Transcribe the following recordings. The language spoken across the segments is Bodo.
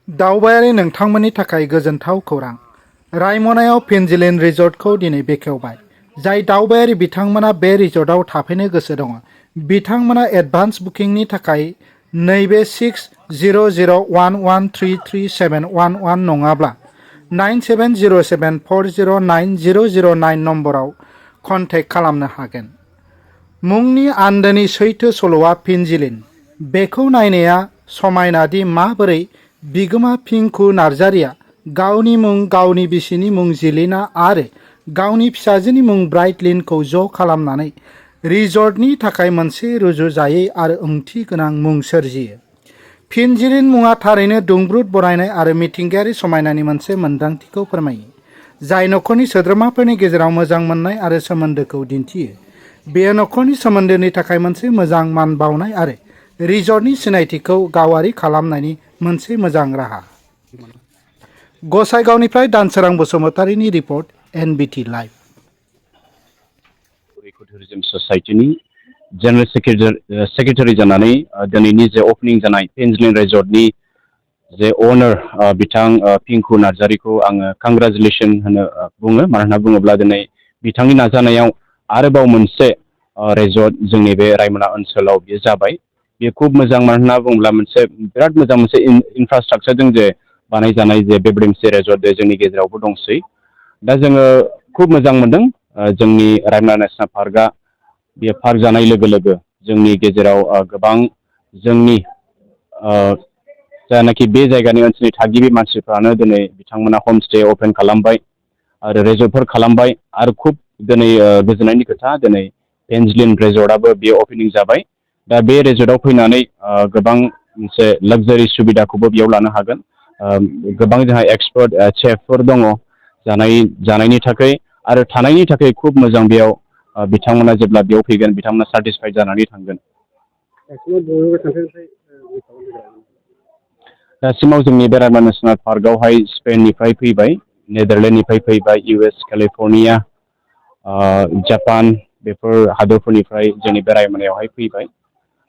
दावबायारि नोंथांमोननि थाखाय गोजोनथाव खौरां। रायमनायाव पेनजिलिन रिजर्टखौ दिनै बेखेवबाय। जाय दावबायारि बिथांमोना बे रिजर्टआव थाफैनो गोसो दङ, बिथांमोना एडभान्स बुकिंनि थाखाय नैबे 6001133711 नङाब्ला 9707409009 नम्बराव कन्टेक्ट खालामनो हागोन। मुंनि आन्दोनि सैथो सल'आ पेनजिलिन। बेखौ नायनाया समायना दि माबोरै बिगोमा पिंकु नार्जारिया गावनि मुं, गावनि बिसिनि मुं जिलिना आरो गावनि फिसाजोनि मुं ब्राइटलिनखौ ज' खालामनानै रिजर्टनि थाखाय मोनसे रुजुजायै आरो ओंथि गोनां मुं सोरजियो। पेनजिलिन मुङा थारैनो दुंब्रुद बरायनाय आरो मिथिंगायारि समायनानि मोनसे मोनदांथिखौ फोरमायो, जाय नखरनि सोद्रोमाफोरनि गेजेराव मोजां मोननाय आरो सोमोन्दोखौ दिन्थियो। बेयो नखरनि सोमोन्दोनि थाखाय मोनसे मोजां मान बावनाय आरो रिजर्टनि सिनायथिखौ गावारि खालामनायनि मोनसे मोजां राहा। गसाइगावनिफ्राय दानसोरां बसुमतारीनि रिपर्ट, NBT लाइभ। टुरिज्म ससाइटिनि जेनेरेल सेक्रेटारि जानानै दिनैनि जे अपेनिं जानाय पेनजिलिन रिजर्टनि जे अनार बिथां पिंकु नार्जारिखौ आङो कंग्रेचुलेसन होनो बुङो। मानो होनना बुङोब्ला दिनै बिथांनि नाजानायाव आरोबाव मोनसे रिजर्ट जोंनि बे रायमना ओनसोलाव बेयो जाबाय। बेयो खुब मोजां, मानो होनना बुङोब्ला मोनसे बिराद मोजां मोनसे इनफ्रास्ट्राक्चारजों जे बानायजानाय जे बे मोनसे रिजर्ट बे जोंनि गेजेरावबो दंसै। दा जोङो खुब मोजां मोनदों। जोंनि रायमना नेसनेल पार्कआ बेयो पार्क जानाय लोगो लोगो जोंनि गेजेराव गोबां जोंनि जायनाखि बे जायगानि ओनसोलनि थागिबि मानसिफ्रानो दिनै बिथांमोना हमस्टे अपेन खालामबाय आरो रिजर्टफोर खालामबाय आरो खुब दिनै गोजोननायनि खोथा, दिनै पेनजिलिन रिजर्टआबो बेयो अपेनिं जाबाय। दा बे रिजर्टआव फैनानै गोबां मोनसे लाक्जारि सुबिदाखौबो बेयाव लानो हागोन। गोबां जोंहा एक्सपार्ट शेफफोर दङ जानायनि थाखाय आरो थानायनि थाखाय खुब मोजां। बेयाव बिथांमोना जेब्ला बेयाव फैगोन बिथांमोना सेटिसफाइड जानानै थांगोन। दासिमाव जोंनि बे रायमना नेसनेल पार्कआवहाय स्पेननिफ्राय फैबाय, नेदारलेण्डनिफ्राय फैबाय, US, केलिफर्निया, जापान बेफोर हादरफोरनिफ्राय जोंनि बे रायमनायावहाय फैबाय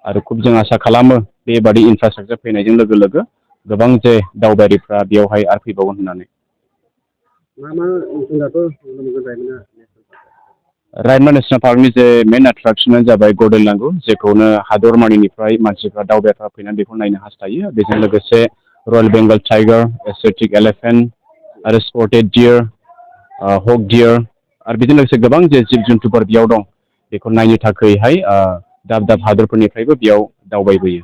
आरो खुब जों आसा खालामो बेबादि इनफ्रास्ट्राक्चार फैनायजों लोगो लोगो गोबां जे दावबायारिफ्रा बेयावहाय आरो फैबावगोन होननानै। रायमना नेसनेल पार्कनि जे मेन एट्राक्सनानो जाबाय गल्डेन लांगुर, जेखौनो हादरमानिनिफ्राय मानसिफ्रा दावबायारिफ्रा फैनानै बेखौ नायनो हास्थायो। बेजों लोगोसे रयेल बेंगल टाइगार, एसियाटिक एलिफेन्ट आरो स्पटेड डियर, हक डियर आरो बेजों लोगोसे गोबां जे जिब जुन्थुफोर बेयाव दं, बेखौ नायनो थाखायहाय दाब दाब हादरफोरनिफ्रायबो बेयाव दावबायबोयो।